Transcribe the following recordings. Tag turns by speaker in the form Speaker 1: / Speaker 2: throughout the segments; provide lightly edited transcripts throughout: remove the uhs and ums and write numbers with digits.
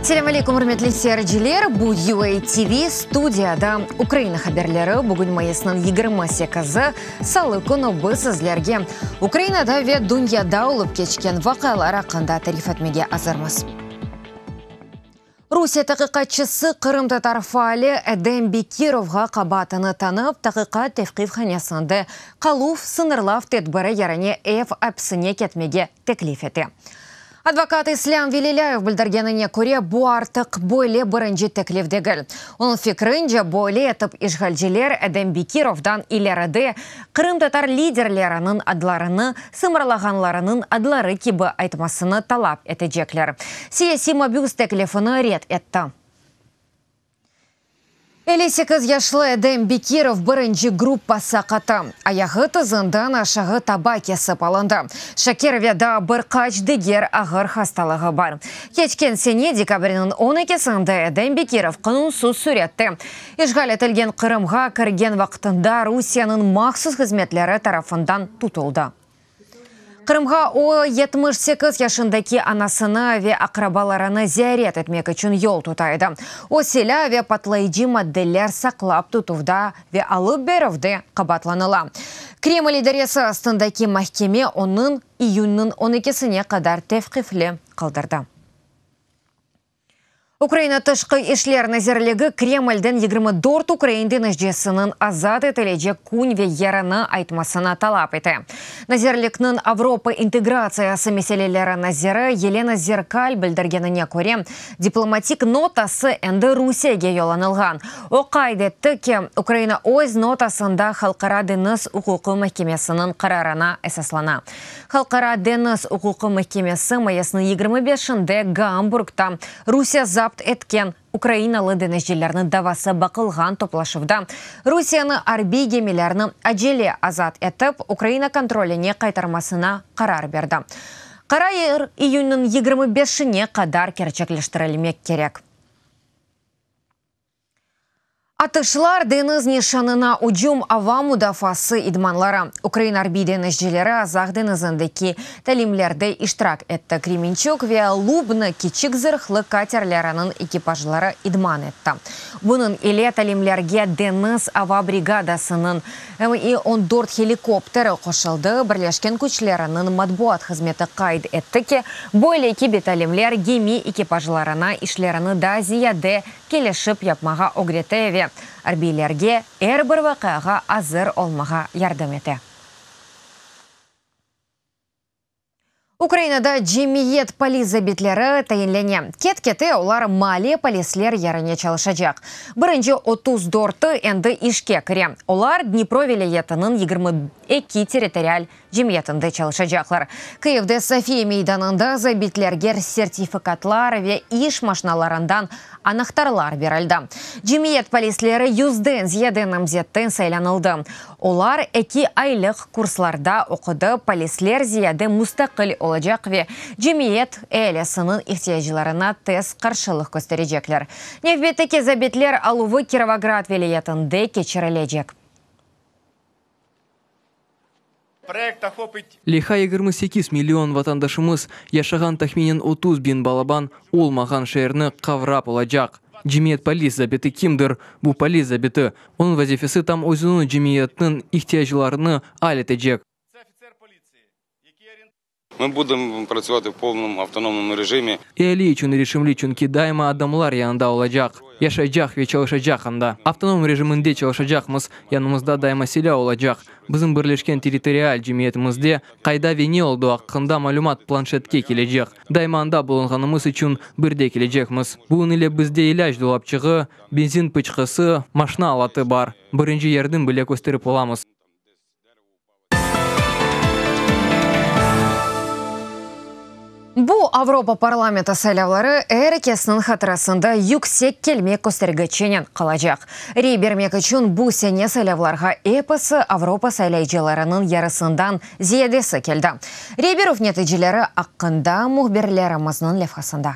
Speaker 1: Selâm aleyküm, ürmetli seyirciler! Bu UA TV, studiyada Ukraina haberleri. Bugün mayısnıñ 28-i, salı künü biz sizlerge Ukrainada ve dünyada olıp keçken vaqialar aqqında tarif etmege azırmız. Rusiye taqiqatçısı qırımtatar faali Edem Bekirovğa qabaatını tanıp, taqiqat tevqifhanesinde qaluv sıñırlav tedbiri yerine ev apsine ketmege teklif ete. Advokat İslâm Velilâyev bildirgenine köre, bu artıq böyle birinci teklif degil. Onıñ fikrince, böyle etip işğalciler Edem Bekirovdan ileride qırımtatar liderleriniñ adlarını sımarlağanlarınıñ adları kibi aytmasını talap etecekler. Siyasiy mabüs teklifini red etti. 58 yaşlı Edem Bekirov birinci gruppa saqatı, ayağı tızından aşağı taba kesip alındı. Şeker ve daa bir qaç diger ağır hastalığı bar. Keçken sene dekabrniñ on ekisinde Edem Bekirov qanunsız sürette işğal etilgen Qırımğa kirgen vaqtında Rusiyeniñ mahsus hızmetleri tarafından tutuldı. Qırımğa o, 78 yaşındaki anasını ve aqrabalarını ziyaret etmek içün yol tuta edi. O, silâ ve patlayıcı maddeler saqlap tutuvda ve alıp berüvde qabaatlanıla. Kreml idaresi astındaki mahkeme onıñ iyünniñ on ekisine qadar tevqifli qaldırdı. Ukraina Tışqı işler nazirligi Kremlden 24 ukrain deñizcisiniñ azat etilecek kün ve yerini aytmasını talap ete. Nazirlikniñ Avropa integratsiyası meseleleri naziri Yelena Zerkal bildirgenine köre, diplomatik notası endi Rusiyege yollanılğan. O qayd etti ki, Ukraina öz notasında Halqara deñiz uquqı mahkemesiniñ qararına esaslana. Halqara deñiz uquqı mahkemesi mayısnıñ 25-inde Gamburgda Rusiye zapt etken ukrainalı deñizcilerniñ davası baqılğan toplaşuvda Rusiyeni arbiy gemilerni acele azat etip, Ukraina kontroline qaytarmasına qarar berdi. Qarar iyünniñ 25-ine qadar kerçekleştirilmek kerek. Atışlar, deñiz nişanına ücüm, ava mudafaası idmanları. Ukraina arbiy deñizcileri Azaq deñizindeki talimlerde iştirak etti. Kremençuk ve Lubnı kiçik zırhlı katerleriniñ ekipajları idman etti. Bunıñ ile talimlerge deñiz ava brigadasınıñ Mi 14 helikopteri qoşuldı. Birleşken Küçleriniñ matbuat hızmeti qayd etti ki, böyle kibi talimler gemi ekipajlarına işlerini daa ziyade kelişip yapmağa ögrete ve arbiylerge er bir vaqiağa azır olmağa yardım ete. Ukrainada cemiyet polis zabitleri tayinlene. Ket-kete olar maale polisler yerine çalışacaq. Birinci 34-i endi işke kire. Olar Dnipro vilâyetiniñ 22 territorial cemiyetinde çalışacaqlar. Kıyivde Sofiya meydanında zabitlerge sertifikatlar ve iş maşnalarından anahtarlar berildi. Cemiyet polisleri yüzden ziyade namzetten saylanıldı. Olar eki aylıq kurslarda oqudı, polisler ziyade mustaqil olacaq ve cemiyet ealisiniñ ihtiyaclarına tez qarşılıq kösterecekler. Nevbetteki zabitler aluvı Kirovograd vilâyetinde keçirilecek.
Speaker 2: Leyha 28 million vatandaşımız yaşağan tahminen 30 biñ balaban olmağan şeerni qavrap olacaq. Cemiyet polis zabiti kimdir? Bu polis zabiti. Onıñ vazifesi tam özüniñ cemiyetniñ ihtiyaclarını al etecek. Eali içün irişimli, çünki daima adamlar yanında olacaq, yaşaycaq ve çalışacaq anda. Avtonom rejiminde çalışacaqmız, yanımızda daima silâ olacaq. Bizim birleşken territorial cemiyetimizde qayda ve ne oldı aqqında malümat planşetke kelecek. Daima anda bulunğanımız içün birde kelecekmiz. Bunıñ ile bizde ilâc dolapçığı, benzin pıçqısı, maşna alatı bar. Birinci yardım bile kösterip olamız.
Speaker 1: Bu Avropa parlamenti saylavları er kesniñ hatırasında yüksek kelme köstergiçinen qalacaq. Rey bermek içün bu sene saylavlarğa episi Avropa saylayıcılarınıñ yarısından ziyadesi keldi. Rey berüv neticeleri aqqında mühbirlerimizniñ levhasında.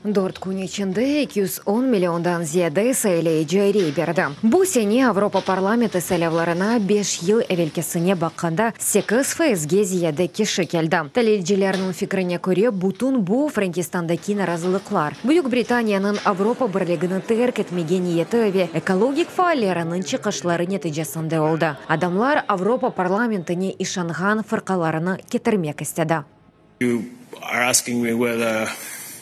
Speaker 1: Dört kün içinde 210 milliondan ziyade saylayıcı rey berdi. Bu sene Avropa parlamenti saylavlarına beş yıl evelkisine baqqanda sekiz faizge ziyade kişi keldi. Talilcilerniñ fikrine köre, bütün bu Frenkistandaki narazılıqlar, Büyük Britaniyanıñ Avropa Birligini terk etmege niyeti ve ekologik faalleriniñ çıqışları neticesinde oldı. Adamlar Avropa parlamentine işanğan fırqalarını ketirmek istedi.
Speaker 3: You are asking me whether.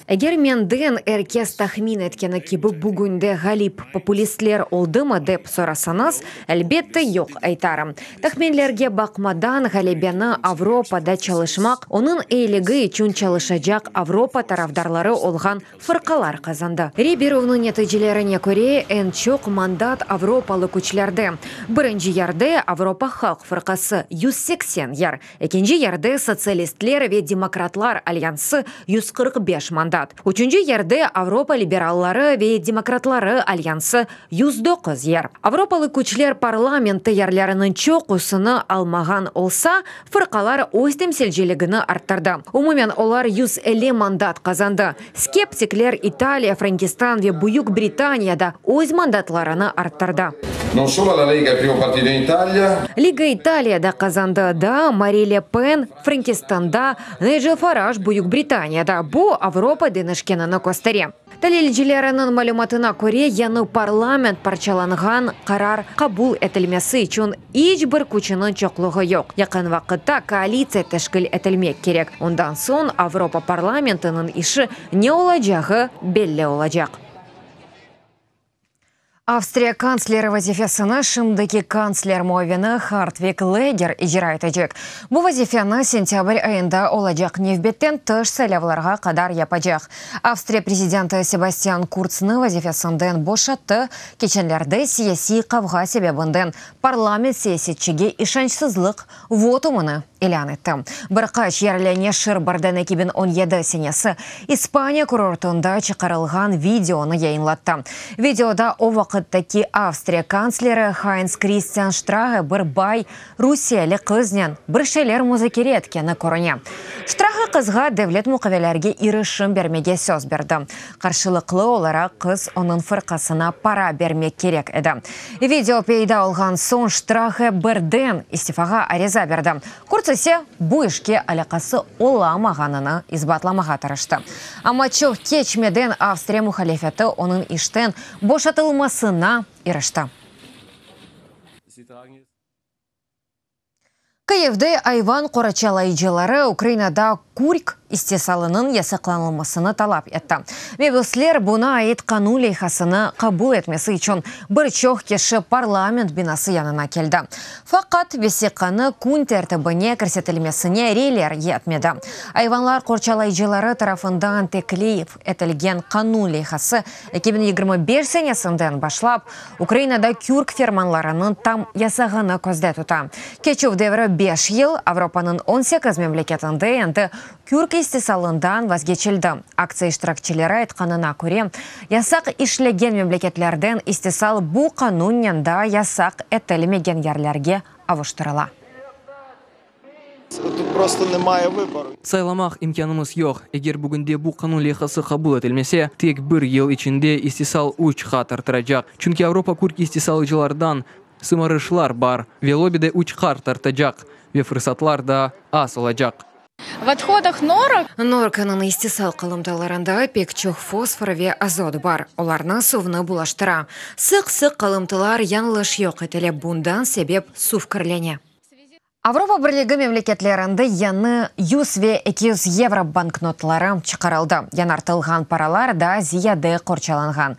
Speaker 1: Eger menden er kes tahmin etkeni kibi bugünde ğalip populistler oldımı dep sorasañız, elbette yoq aytarım. Tahminlerge baqmadan, ğalebeni Avropada çalışmaq, onıñ eyligi içün çalışacaq Avropa tarafdarları olğan fırqalar qazandı. Rey berüvniñ neticelerine köre, eñ çoq mandat avropalı küçlerde. Birinci yerde Avropa halq fırqası, 180 yer, Ekinci yerde Sotsialistler ve demokratlar alyansı, 145 mandat. Üçünci yerde Avropa liberalları ve demokratları alyansı, 109 yer. Avropalı küçler parlamentte yerleriniñ çoqusını almağan olsa, fırqalar öz temsilciligini arttırdı. Umumen olar 150 mandat qazandı. Skeptikler İtaliya, Frenkistan ve Büyük Britaniyada öz mandatlarını arttırdı.
Speaker 4: Non solo la Lega è il primo partito in Italia.
Speaker 1: Liga İtaliyada qazandı, daa Mari Le Pen Frenkistanda, Nigel Faraj Büyük Britaniyada. Bu, Avropa deñişkenini köstere. Talilcileriniñ malümatına köre, yañı parlament parçalanğan qarar qabul etilmesi içün İç bir küçüniñ çoqluğı yoq. Yaqın vaqıtta koalitsiya teşkil etilmek kerek, ondan soñ Avropa parlamentiniñ işi ne olacağı belli olacaq. Avstriya kantsleri vazifesini şimdiki kantsler muavini Hartvig Leger icra etecek. Bu vazifeni sentâbr ayında olacaq nevbetten tış saylavlarğa qadar yapacaq. Avstriya prezidenti Sebastian Kurtsnı vazifesinden boşattı, keçenlerde siyasiy qavğa sebebinden Parlament siyasetçige işançsızlıq votumını ilân etti. Bir qaç yerli neşir birden 2017 senesi İspaniya kurortında çıqarılğan videonı yayınlattı. Videoda o vaqıttaki Avstriya kantsleri Haynts Kristian Ştrahe bir bay rusiyeli qıznen bir şeyler muzakere etkeni körüne. Ştrahe qızğa devlet muqavelerge irişim bermege söz berdi. Qarşılıqlı olaraq qız onıñ fırqasına para bermek kerek edi. Video peyda olğan soñ Ştrahe birden istifağa ariza berdi. Kurts ise bu işke alâqası olamağanını isbatlamağa tırıştı. Amma çoq keçmeden Avstriya muhalefeti onıñ işten boşatılmasına irişti. Kıyivde ayvan qoraçalayıcıları Ukrainada kürk istisalınıñ yasaqlanılmasını talap etti. Mebüsler buña ait qanun leyhasını qabul etmesi içün bir çoq kişi parlament binası yanına keldi. Faqat vesiqanı kün tertibine kirsetilmesine reyler yetmedi. Ayvanlar qorçalayıcıları tarafından teklif etilgen qanun leyhası 2025 senesinden başlap Ukrainada kürk fermanlarınıñ tam yasağını közde tuta. Keçüv devri beş yıl, Avropanıñ 18 memleketinde endi kürk istisalından vazgeçildi. Aktsiya iştirakçileri aytqanına köre, yasaq işlegen memleketlerden istisal bu qanunnen daa yasaq etilmegen yerlerge avuştırıla.
Speaker 2: Saylamaq imkânımız yoq. Eger bugünde bu qanun leyhası qabul etilmese, tek bir yıl içinde istisal üç qat arttıracaq. Çünki Avropa kürk istisalıcılardan sımarışlar bar ve lobide üç qat artacaq ve fırsatlar da az olacaq.
Speaker 5: V othodah norok.
Speaker 1: Norkanıñ istisal qalımtılarında pek çoq fosfor ve azot bar, olarnı suvnı bulaştıra. Sıq-sıq qalımtılar yañlış yoq etile, bundan sebep suv kirlene. Avropa Birligi memleketlerinde yañı 100 ve 200 yevro banknotları çıqarıldı. Yañartılğan paralar daa ziyade qorçalanğan.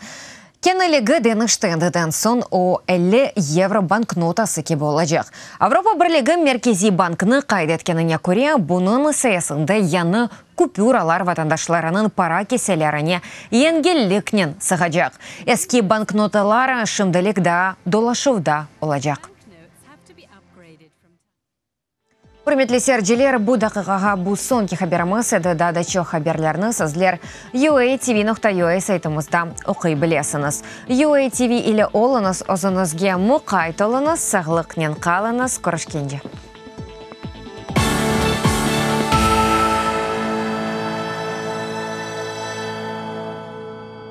Speaker 1: Keñiligi deñişti, endiden soñ o, 50 yevro banknotası kibi olacaq. Avropa Birligi Merkeziy banknı qayd etkenine köre, bunıñ sayesinde yañı kupüralar vatandaşlarınıñ para keselerine yengilliknen sığacaq. Eski banknotalar şimdilik daa dolaşuvda olacaq. Ürmetli seyirciler, bu daqiqağa bu soñki haberimiz edi. Daa da çoq haberlerni sizler uatv.ua saytımızda oquy bilesiñiz. UATV ile oluñız, özüñizge muqayt oluñız, sağlıqnen qalıñız, körüşkence.